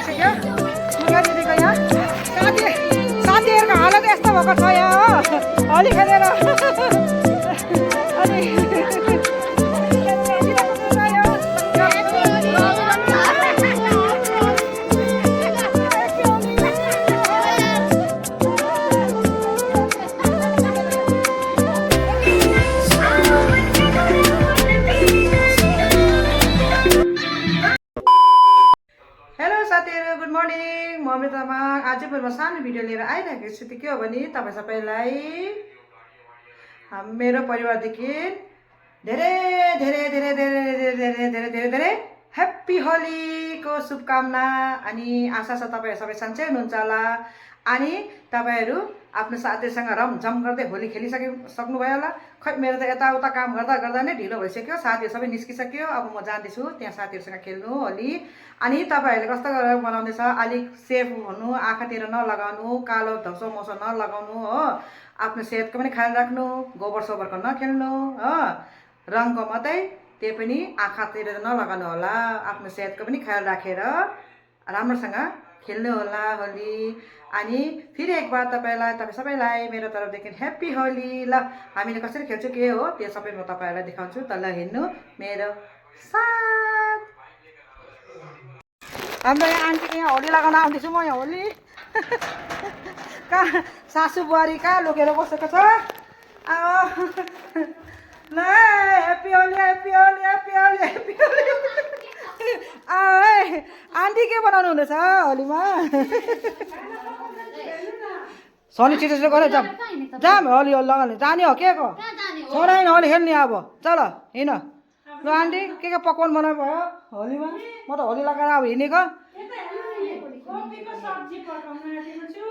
आइसक्यो मुखिया दिदीको यहाँ साथीहरूको हालत यस्तो भएको छ यहाँ हो होली खेलेर अनि गुड मर्निङ म अमृतामा आज पनि म सानो भिडियो लिएर आइरहेको छु। त्यो के हो भने तपाईँ सबैलाई मेरो परिवारदेखि धेरै धेरै धेरै धेरै धेरै धेरै धेरै धेरै ह्याप्पी होलीको शुभकामना। अनि आशा छ तपाईँ सबै सन्चै हुनुहुन्छ होला अनि तपाईँहरू आफ्नो साथीहरूसँग रमझम गर्दै होली सक्नुभयो होला। खै मेरो त यताउता काम गर्दा गर्दा नै ढिलो भइसक्यो, साथीहरू सबै निस्किसक्यो। अब म जाँदैछु त्यहाँ साथीहरूसँग खेल्नु होली। अनि तपाईँहरूले कस्तो गरेर बनाउँदैछ, अलिक सेफ हुनु, आँखातिर नलगाउनु, कालो धौसो मौसो नलगाउनु हो, आफ्नो सेहतको पनि ख्याल राख्नु, गोबर सोबरको नखेल्नु हो, रङको मात्रै त्यही पनि आँखातिर नलगाउनु होला, आफ्नो सेहतको पनि ख्याल राखेर राम्रोसँग खेल्नु होला होली। अनि फेरि एक बार तपाईँ सबैलाई मेरो तर्फदेखि ह्याप्पी होली। ल हामीले कसरी खेल्छु के हो त्यो सबै म तपाईँहरूलाई देखाउँछु। त ल हेर्नु मेरो साथ। हाम्रो यहाँ आन्टीको यहाँ होली लगाउन आउँदैछु म यहाँ होली कहाँ सासू बुहारी कहाँ लगेर बसेको छ। ल happy Holi happy Holi happy Holi happy Holi. Aunty के बनाउनु हुँदैछ होलीमा? सनी छिटो छिटो गरेर जाम होली लगाउने जाने हो के को छोरा होली खेल्ने अब चल हिँड। ल आन्टी के पकवान बनाउनु भयो होलीमा? म त होली लगाएर अब हिँडेको।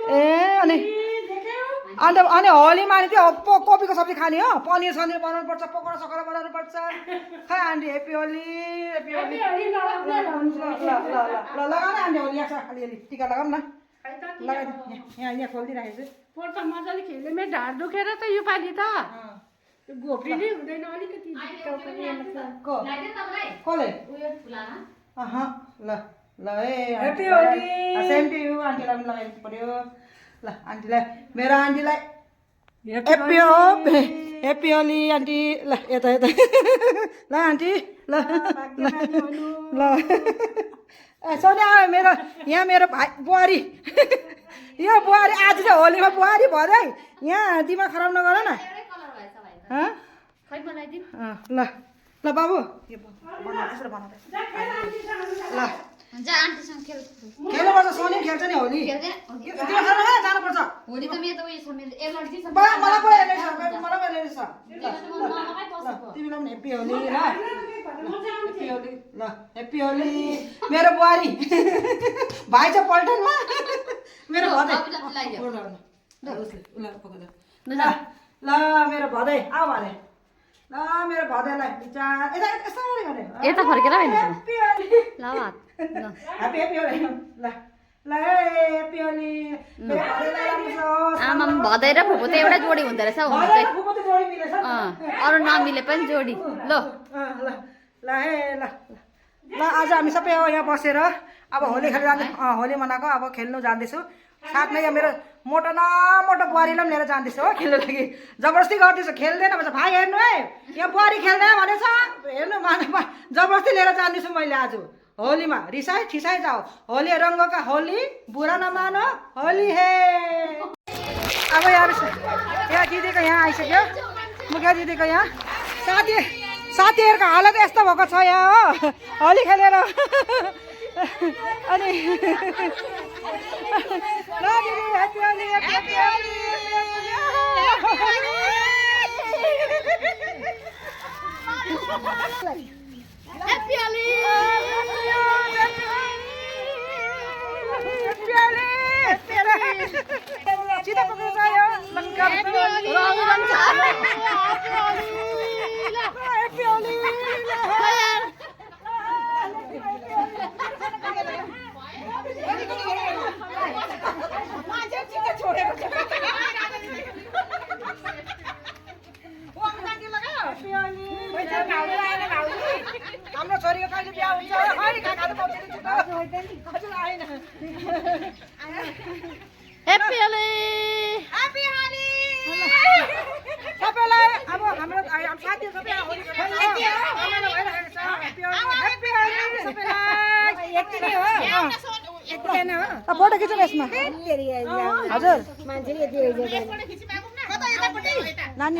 ए अनि अनि होलीमा अनि त्यो कोपीको सब्जी खाने हो, पनिर सनिर बनाउनु पर्छ, पकौडा सकौडा बनाउनु पर्छ। खै aunty happy Holi happy Holi. ल लगाउन आन्टी होली यहाँ छ, अलिअलि टिका लगाउँ न। यहाँ यहाँ खोलिदिइराखेको छु। पोल्छ मजाले खेल्यो मेरो ढाड दुखेर त यो पालि त घोप्री नै हुँदैन अलिकति कसले ल ल ए happy Holi same to you. आन्टीलाई पनि लगाइदिनु पर्यो। ल आन्टीलाई मेरो आन्टीलाई ह्याप्पी ह्याप्पी होली आन्टी। ल यता यता ल आन्टी ल ल सोनिया मेरो यहाँ मेरो भाइ बुहारी यो बुहारी आज चाहिँ होलीमा बुहारी भयो है। यहाँ दिमाग खराब नगर न। ल ल बाबु ल खेल्नुपर्छ। सोनी खेल्छ नि होली जानुपर्छ होली त मेरो त उयो छ मेरो एलर्जी छ मलाई पो एलर्जी छ मलाई पो एलर्जी छ। तिमीलाई पनि ह्याप्पी होली। ल ह्याप्पी होली ल ह्याप्पी होली मेरो बुहारी भाइ छ पल्टनमा मेरो भदै ल मेरो भदै आऊ भरे ल मेरो भदैलाई विचार यता यस्तो गर्ने यता फर्केर ह्याप्पी होली ल भात ह्याप्पी ह्याप्पी होली ल ल ह्याप्पी होली मेरो भदैलाई राम्रो छ। आमा भदै र फुपू त एउटा जोडी हुँदो रहेछ हुनु चाहिँ फुपू त जोडी मिलेछ अरू नमिले पनि जोडी। ल ल ल हे ल ल आज हामी सबै यहाँ बसेर अब होली खेल्न जाँदै होली मनाएको अब खेल्नु जाँदैछु। साथमा यहाँ मेरो मोटो न मोटो बुहारीलाई पनि लिएर जाँदैछु हो खेल्नु लागि। जबरजस्ती गर्दैछु खेल्दैन भन्छ भाइ हेर्नु है यहाँ बुहारी खेल्दैन भनेछ हेर्नु जबरजस्ती लिएर जाँदैछु मैले आज होलीमा। रिसाई ठिसाई जाओ होली रङ्ग का होली बुरा नमानो होली हे। अब यहाँ दिदीको यहाँ आइसक्यो मुखिया दिदीको यहाँ साथीहरूको हालत यस्तो भएको छ यहाँ हो होली खेलेर अनि ल दिदी happy Holi happy Holi happy Holi छिटो पक्रेर गयो ह्याप्पी होली हाम्रो छोरीको कहिले बिहा हुन्छ? ह्याप्पी होली सबैलाई अब हाम्रो साथीहरू सबै होली भइरहेको छ ह्याप्पी होली सबैलाई यति नै हो यति नै हो फोटो खिचौँ यसमा हजुर नानी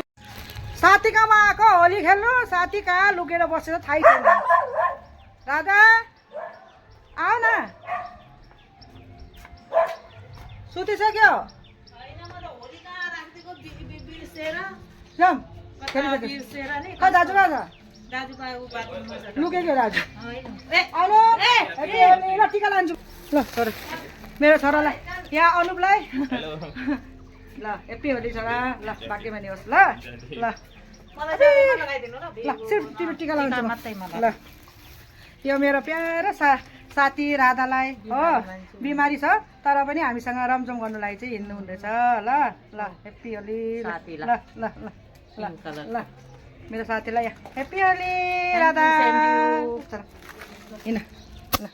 साथी कहाँ आएको होली खेल्नु साथी कहाँ लुकेर बसेर थाहै छैन राजा आऊ न सुतिसक्यो जाऊँ कहाँ दाजु कहाँ छ लुकेको राजु आउनु ल टिका लान्छु ल छोरा मेरो छोरालाई यहाँ अनुपलाई ल ह्याप्पी होली छोरा ल बाँकी मानि होस् ल ल ल सिर्फ तिमी टिका लाउँछु ल यो मेरो प्यारो साथी राधालाई हो बिमारी छ तर पनि हामीसँग रमझम गर्नुलाई चाहिँ हिँड्नु हुँदैछ ल ल ह्याप्पी होली ल ल ल ल ल मेरो साथीलाई ह्याप्पी होली राधा हिँड ल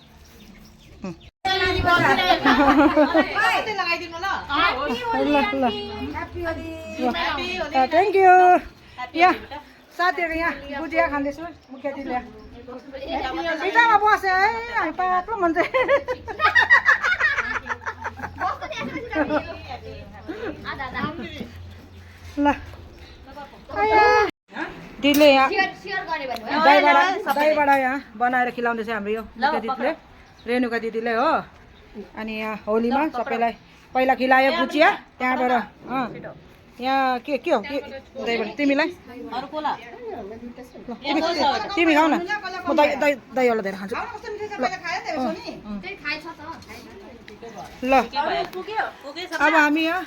थ्याङ्क यू यहाँ साथीहरू यहाँ गुजिया खाँदैछु मुख्य दिदीले पितामा बस्यो है हामी पाक्लो मान्छे ल दिदीले यहाँ दहीबाट यहाँ बनाएर खिलाउँदैछ हाम्रो यो मुख्य दिदीले रेणुका दिदीले हो अनि यहाँ होलीमा सबैलाई पहिला खिलायो गुचिया त्यहाँबाट यहाँ के हो के दहीबाट तिमीलाई तिमी खाऊ न म दहीवाला धेरै खान्छु ल अब हामी यहाँ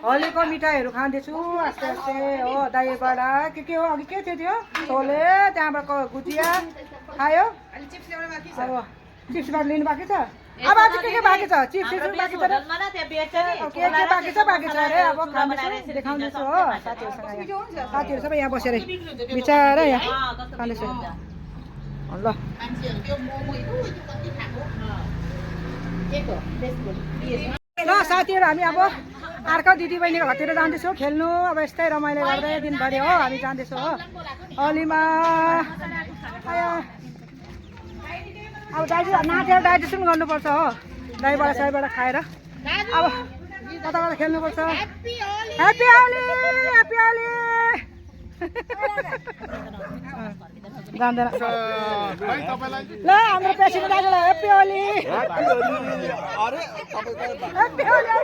होलीको मिठाईहरू खाँदैछु आस्ते आस्ते हो दहीबाट के हो अघि के थियो त्यो छोले त्यहाँबाट गुजिया खायो अब चिप्सबाट लिनु बाँकी छ अब अझ के बाँकी छ चिप्सहरू बाँकी छ के बाँकी छ अरे अब खाँदैछु देखाउँदैछु हो साथीहरू सबै यहाँ बसेर बिचारा यहाँ खाँदैछु ल साथीहरू हामी अब अर्को दिदीबहिनीको घरतिर जाँदैछौँ खेल्नु अब यस्तै रमाइलो गर्दै दिनभरि हो हामी जाँदैछौँ हो होलीमा अब नाचेर डाइजेसन गर्नुपर्छ हो दहीबाट साईबाट खाएर अब कता कता खेल्नुपर्छ ह्याप्पी होली ह्याप्पी होली जान्दैन ल हाम्रो पेसेन्ट दाजुलाई happy Holi happy Holi happy Holi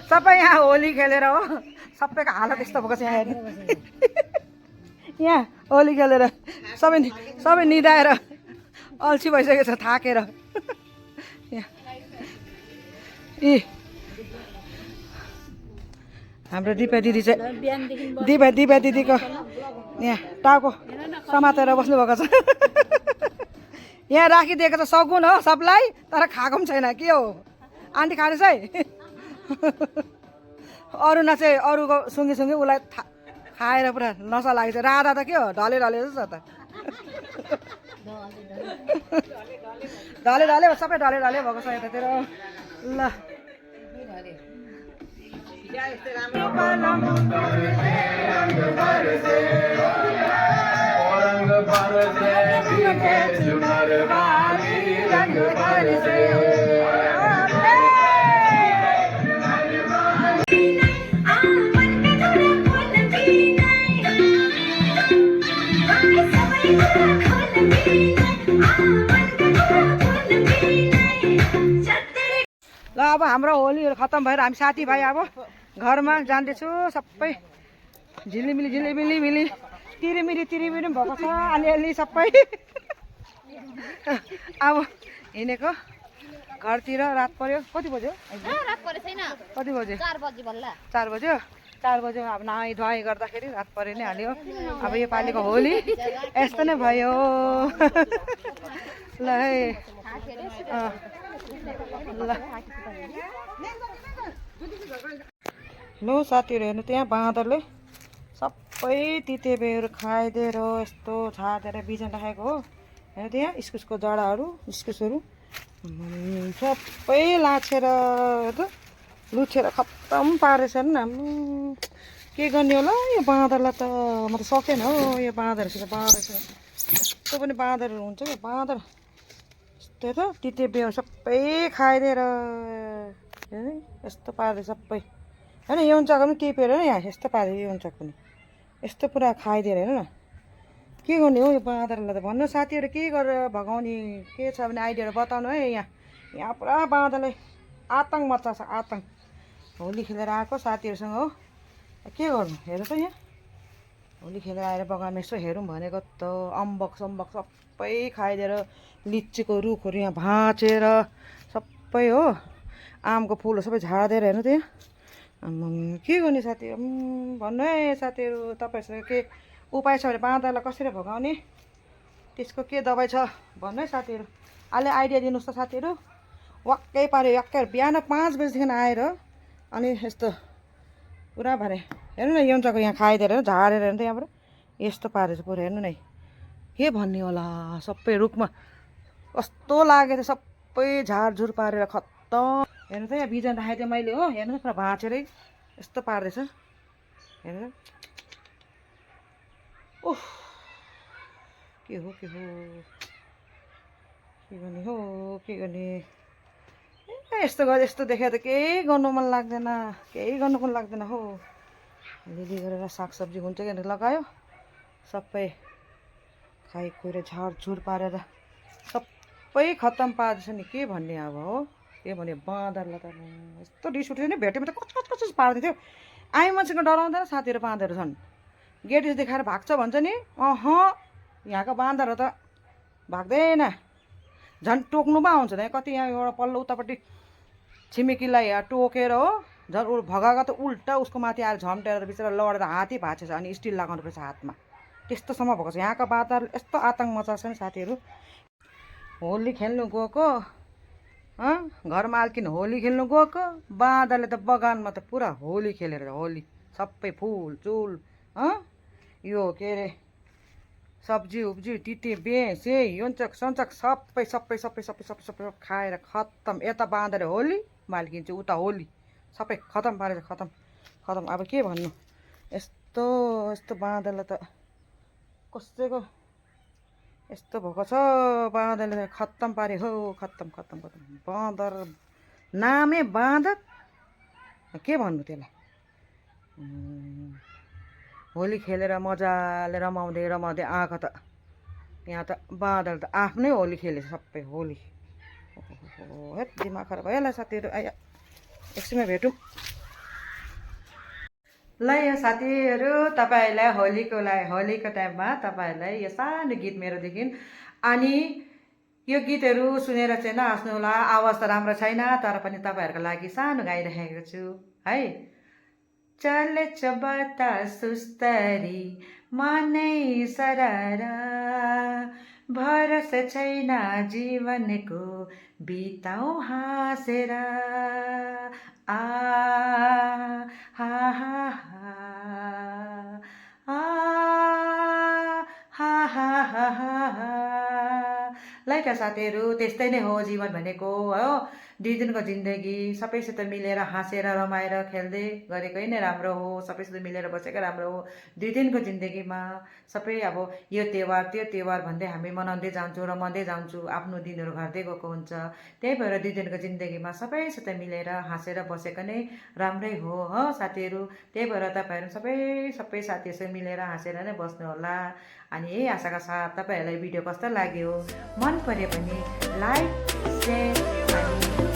सबै यहाँ होली खेलेर हो सबैको हालत यस्तो भएको छ यहाँ हेर्नु यहाँ होली खेलेर सबै निदाएर अल्छी भइसकेको छ थाकेर यी हाम्रो दिपा दिदी चाहिँ दिपा दिदीको यहाँ टाउको समातेर बस्नुभएको छ यहाँ राखिदिएको छ सगुन हो सबलाई तर खाएको पनि छैन के हो आन्टी खानुहोस् है अरूलाई चाहिँ अरूको सँगै उसलाई खाएर पुरा नसा लागेको छ राधा त के हो ढले जस्तो छ त ढले सबै ढले भएको छ यतातिर ल ल अब हाम्रो होलीहरू खत्तम भएर हामी साथीभाइ अब घरमा जाँदैछु सबै झिलिमिली तिरिमिरी भएको छ अलिअलि सबै अब हिँडेको घरतिर रात पर्यो कति बज्यो कति बज्यो 4 बज्यो 4 बज्यो अब नुहाई धुवाई गर्दाखेरि रात परे नै हाल्यो अब यो पालिको होली यस्तो नै भयो ल है ल लो साथीहरू हेर्नु त्यहाँ बाँदरले सबै तितेबेर खाइदिएर यस्तो छाडेर बिजन राखेको हो। हेर्नु त्यहाँ इस्कुसको जडाहरू इस्कुसहरू सबै लाछेर हेर्नु लुछेर खत्तम पारेछ नि हाम्रो। के गर्ने होला यो बाँदरलाई त म त सकेन हो यो बाँदरसित यस्तो पनि बाँदरहरू हुन्छ क्या बाँदर यस्तो त तितेबेर सबै खाइदिएर यस्तो पारेर सबै होइन यौन्चाको पनि टिपेर नि यहाँ यस्तो पारेर यौन्चाको पनि यस्तो पुरा खाइदिएर हेर्नु न के गर्ने हो यो बाँदरलाई त भन्नु साथीहरू के गरेर भगाउने के छ भने आइडियाहरू बताउनु है। यहाँ पुरा बाँदरले आतङ्क मचाएको छ आतङ्क। होली खेलेर आएको साथीहरूसँग हो के गर्नु हेर्नु त यहाँ होली खेलेर आएर बगानमा यसो हेरौँ भनेको त अम्बक सम्बक सबै खाइदिएर लिचीको रुखहरू यहाँ भाँचेर सबै हो आमको फुलहरू सबै झारिदिएर हेर्नु त यहाँ के गर्ने साथीहरू भन्नु है साथीहरू तपाईँहरूसँग के उपाय छ भने बाँदरलाई कसरी भगाउने त्यसको के दबाई छ भन्नु है साथीहरू। अहिले आइडिया दिनुहोस् त साथीहरू। वाक्कै पाऱ्यो वाक्कै बिहान 5 बजीदेखि आएर अनि यस्तो पुरा भरे हेर्नु न यौन्चाको यहाँ खाइदिएर झारेर हेर्नु त यहाँबाट यस्तो पारेछ पुरा हेर्नु न के भन्ने होला सबै रुखमा कस्तो लाग्यो त सबै झारझुर पारेर खत्तम। हेर्नु त यहाँ बिजन राखेको थिएँ मैले हो हेर्नु त पुरा भाँचेरै यस्तो पार्दैछ हेर्नु ओह के हो के गर्ने हो के गर्ने यस्तो गरे यस्तो देखेर त केही गर्नु मन लाग्दैन केही गर्नु पनि लाग्दैन हो। अलिअलि गरेर सागसब्जी हुन्छ कि लगायो सबै खाइखुएर झारझुर पारेर सबै खत्तम पार्दैछ नि के भन्ने अब हो के भन्ने बाँदरलाई त यस्तो रिस उठ्यो नि भेट्यो भने त कच पार्दै थियो। आइ मान्छेको डराउँदैन साथीहरू बाँदरहरू छन् गेट देखाएर भाग्छ भन्छ नि यहाँको बाँदरहरू त भाग्दैन झन् टोक्नु पो आउँछ नि कति यहाँ एउटा पल्लो उतापट्टि छिमेकीलाई टोकेर हो झन् भगाएको त उल्टा उसको माथि आएर झम्टेर बिचरा लडेर हातै भाँचेछ अनि स्टिल लगाउनु पर्छ हातमा त्यस्तोसम्म भएको छ यहाँको बाँदर यस्तो आतङ्क मचाएको छ नि साथीहरू। होली खेल्नु गएको घर मालकिन होली खेल्नु गएको बाँदरले त बगानमा त पुरा होली खेलेर होली सबै फुलचुल यो के अरे सब्जी उब्जी तिते बेसे योन्चक सन्चक सबै सबै सबै सबै सबै सबै खाएर खत्तम। यता बाँदरले होली मालकिन चाहिँ उता होली सबै खत्तम पारेर खत्तम खत्तम। अब के भन्नु यस्तो यस्तो बाँदरलाई त कसैको यस्तो भएको छ बाँदरले खत्तम पारे हो खत्तम खत्तम खत्तम। बाँदर नामै बाँदर के भन्नु त्यसलाई। होली खेलेर मजाले रमाउँदै आएको त यहाँ त बाँदर त आफ्नै होली खेलेछ सबै होली। हे दिमाग खराब भयो होला साथीहरू आया एकछिनमा भेटौँ ल। यो साथीहरू तपाईँहरूलाई होलीको टाइममा तपाईँहरूलाई यो सानो गीत मेरोदेखि अनि यो गीतहरू सुनेर चाहिँ नहाँस्नु होला आवाज त राम्रो छैन तर पनि तपाईँहरूको लागि सानो गाइरहेको छु है। चलेछ बतास सुस्तरी मनै सररा भरोसा छैन जीवनको बिताउ हाँसेर आ हा हा हा हा हा लाइक साथीहरू त्यस्तै नै हो जीवन भनेको हो। 2 दिनको जिन्दगी सबैसित मिलेर हाँसेर रमाएर खेल्दै गरेकै नै राम्रो हो सबैसित मिलेर बसेकै राम्रो हो। 2 दिनको जिन्दगीमा सबै अब यो त्यौहार त्यो त्यौहार भन्दै हामी मनाउँदै जान्छौँ रमाउँदै जान्छौँ आफ्नो दिनहरू घट्दै गएको हुन्छ। त्यही भएर 2 दिनको जिन्दगीमा सबैसित मिलेर हाँसेर बसेको नै राम्रै हो साथीहरू। त्यही भएर तपाईँहरू सबै साथीहरूसँग मिलेर हाँसेर नै बस्नु होला। अनि यही आशाका साथ तपाईँहरूलाई भिडियो कस्तो लाग्यो मन पर्यो भने लाइक सेयर अनि